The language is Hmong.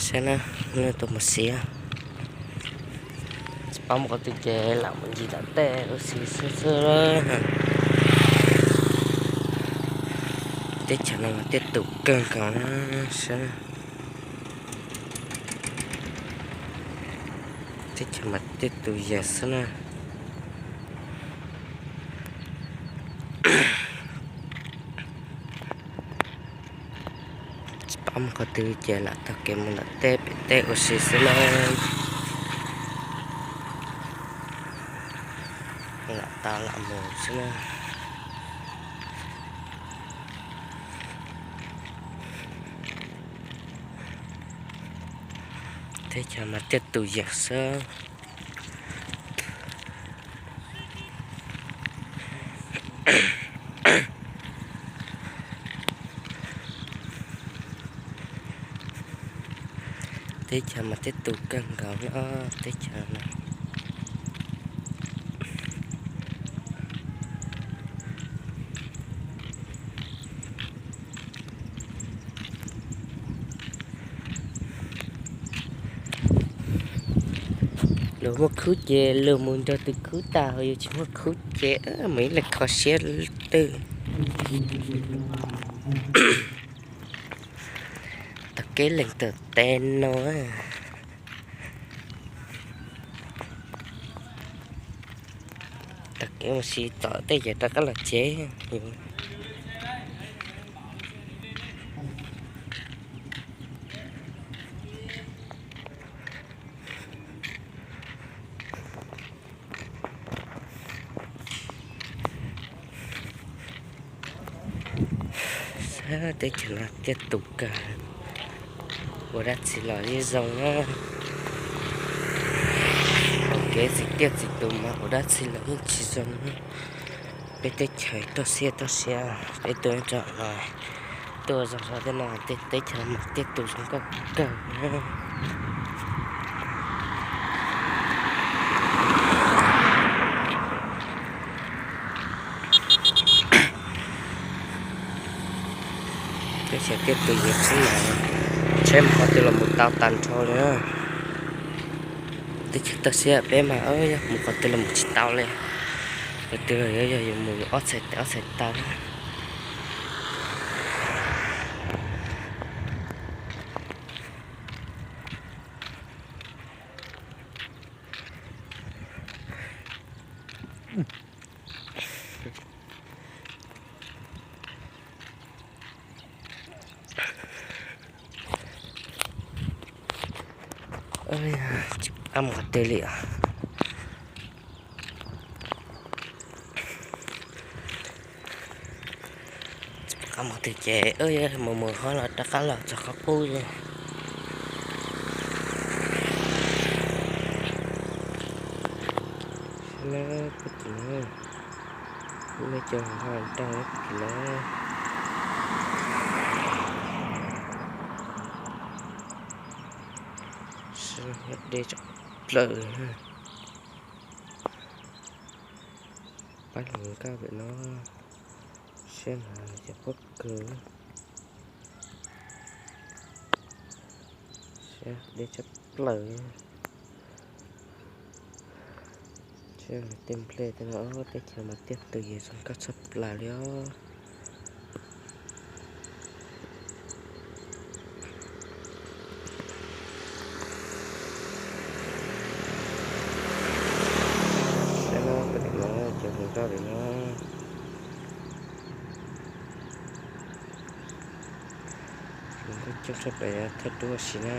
Saib na, nej tuaj mus siv, tsis paub mus qhov twg ces lam mus ncig tom tej ua si xwb xwb. Teb chaws no mas tiaj tus kawg nkaus na, saib na. Teb chaws mas tiaj tus yam xwb na. Tsis paub mus qhov twg ces lam taug kev mus tom tej pem tej ua si xwb na. Lam tau lam mus xwb na. Teb chaws mas tiaj tus yam xwb. Teb chaws mas tiaj tus kawg nkaus no, teb chaws no. Luag muaj khub ces luag mus nrog tus khub tag, ho yus tsis muaj khub ces mus ib leeg kho siab twg. Tom kev lees tom tej no. Tom kev mus si tom tej ces rov qab los tsev. Saib teb chaws no tiaj tus kawg, ua dab tsi los yeej zoo na. Hauv kev txiv tiaj txiv tus mas ua dab tsi los yeej tsis zoo na. Peb teb chaws toj siab toj siab, peb tuaj rau no, tuaj zog zog tej no, teb chaws mas tiaj tus zoo nkauj kawg. Teb chaws tiaj tus yam xwb na, saib mus qhov twg los mus tau tag nrho li. Teb chaws toj siab peb mas yog mus qhov twg los mus tsis tau li. Qhov twg los yog yus mus yus ob txhais tes ob txhais taw. Tsis pom qab mus qhov twg li os. Tsis pom qab mus qhov twg ces mus mus ho los rov qab los txog qhov qub li. Saib na, puag tim no, lub me cov npog nrog puag tim no. Saib deb tshaj plaws. Pab hluas nkauj pem no, saib mas cov pob kws, saib deb tshaj plaws. Saib tej nplej tej no, teb chaws mas tiaj tus yam zoo nkauj tshaj plaws li os. Saib no, pem no cov hluas nkauj pem no, hluas nkauj coob tshaj plaws thawj duab si na.